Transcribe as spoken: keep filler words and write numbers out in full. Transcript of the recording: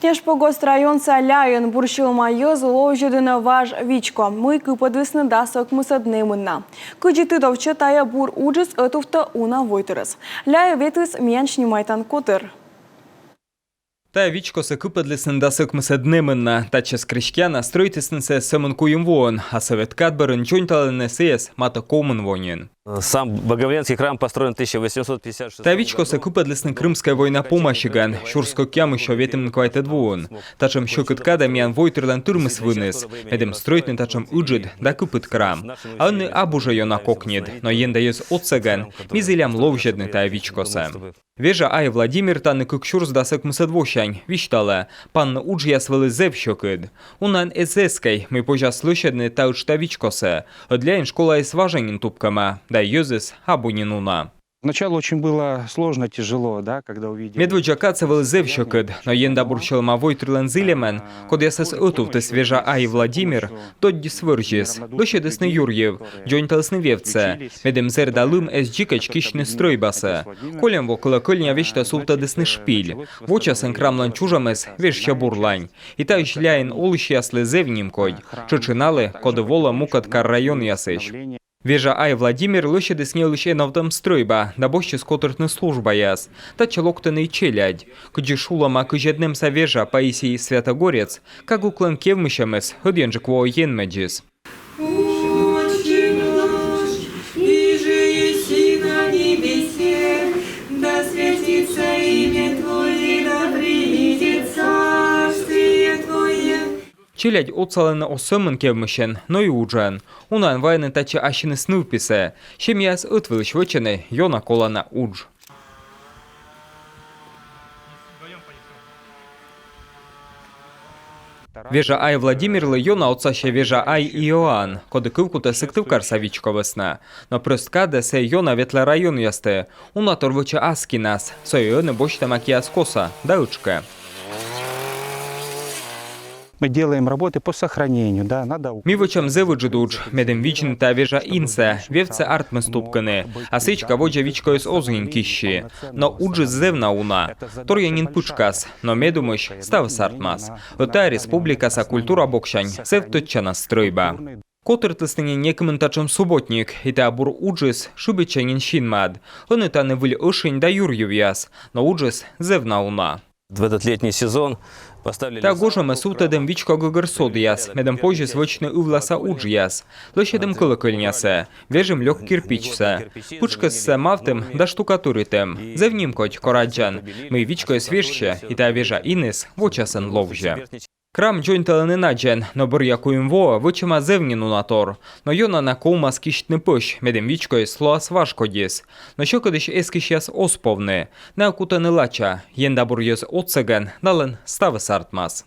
Княжпогост районса Ляйын бур сьӧлӧма йӧз ловзьӧдӧны важ вичко, мый кыпӧдлісны дас ӧкмысӧд нэмын на. Кыдзи тыдовтчӧ, тайӧ бур уджыс ӧтувтӧ уна войтырӧс. Ляйӧ ветліс миян снимайтан котыр. Тайӧ вичкосӧ кыпӧдлісны дас ӧкмысӧд нэмын на. Татчӧс крестьяна стрӧитісны сійӧс сӧмын куим воӧн, а сӧвет кад бӧрын дзоньталӧны сійӧс матӧ комын во нин. Сам Богоявленский храм построен в тысяча восемьсот пятьдесят шестом году. Тайӧ вичкосӧ кыпӧдлісны Крымская война помасигӧн, сюрс кӧкъямыссё ветымын квайтӧд воын. Татшӧм сьӧкыд кадӧ миян войтырлӧн тырмис выныс, медым стрӧитны татшӧм ыджыд да кыпыд храм. А ӧні абу жӧ ёна кокньыд, но Ен да йӧз отсӧгӧн ми зілям ловзьӧдны тайӧ вичкосӧ. Вежа ай Владимир тані кык сюрс дас ӧкмысӧд восянь, висьталӧ, панны уджъяс вӧлі зэв сьӧкыд. Унаӧн эз эскӧй, мый позяс лӧсьӧдны таысь та вичкосӧ. Ӧд Ляйын школаыс важӧн нин тупкӧма, да йӧзыс абу нин уна. Сначала очень было сложно, тяжело, да, когда увидел. Медводдза кадсӧ вӧлі зэв сьӧкыд, но Ен да бур сьӧлӧма войтырлӧн зільӧмӧн, кодъясӧс ӧтувтіс Вежа ай Владимир, доддьыс вӧрзис. Лӧсьӧдісны юрйыв, дзоньталісны вевтсӧ, медым зэр да лым эз дзикӧдз кисьтны стрӧйбасӧ. Кольӧм во колокольня весьтӧ сувтӧдісны шпиль. Вочасӧн храмлӧн чужӧмыс вежсьӧ бурлань. И таысь Ляйын олысьяслы зэв нимкодь, тшӧтш и налы, коді волӧ мукӧд кар-районъясысь. Вежа ай Владимир лӧсьӧдіс неылысь эновтӧм стрӧйба да босьтчис котыртны службаяс. Татчӧ локтӧны и челядь. Кыдзи шулӧма кызьӧд нэмса вежа Паисий Святогорец, кагуклӧн кевмысьӧмыс ӧдйӧнджык воӧ Енмӧдзыс. Отче наш, иже еси на небесе, да святится имя Твое, да придет царствие Твое. Челядь отсалӧны оз сӧмын кевмысьӧн, но и уджӧн. Унаӧн вайӧны татчӧ ассьыныс нывписӧ. Семьяяс ӧтвылысь вӧчӧны ёна колана удж. Вежа ай Владимирлы ёна отсасьӧ Вежа ай Иоанн, коді кывкутӧ Сыктывкарса вичко вӧсна. Но прӧст кадӧ сійӧ ёна ветлӧ районъястӧ. Уна тор вӧчӧ ас кинас, сійӧ ӧні босьтӧма киас коса да ытшкӧ. Мы делаем работы по сохранению, да, надо у- Ми вӧчам зэв ыджыд удж, медым видзны та вежа инсӧ, вевтсӧ артмис тупкыны, а сідзкӧ водзӧ вичкоыс оз нин киссьы. Но уджыс зэв на уна. Торъя нин пытшкас, но ме думысь, ставыс артмас. Ӧд тайӧ республикаса культура боксянь зэв тӧдчана стрӧйба. Котыртлісны нин некымын татшӧм субботник, и та бур уджыс шыбитчӧ нин синмад. Ӧні тані выль ӧшинь да юрйывъяс, но уджыс зэв на уна. В этот летний сезон поставили. Та гожӧмӧ сувтӧдім вичко гӧгӧр содъяс, медым позис вӧчны ывласа уджъяс. Лӧсьӧдім колокольнясӧ, вежим лёк кирпичсӧ. Пытшкӧссӧ мавтім да штукатуритім. Зэв нимкодь, кор аддзан, мый вичкоыс вежсьӧ, и та вежа иныс вочасӧн ловзьӧ. Храм дзоньталӧны надзӧн, но бӧръя куим воӧ вӧчӧма зэв нин уна тор. Но ёна на ковмас кисьтны пӧсь, медым вичкоыс лоас важ кодьыс. Но сьӧкыдысь эскысьяс оз повны. Найӧ кутӧны лача, Ен да бур йӧз отсӧгӧн налӧн ставыс артмас.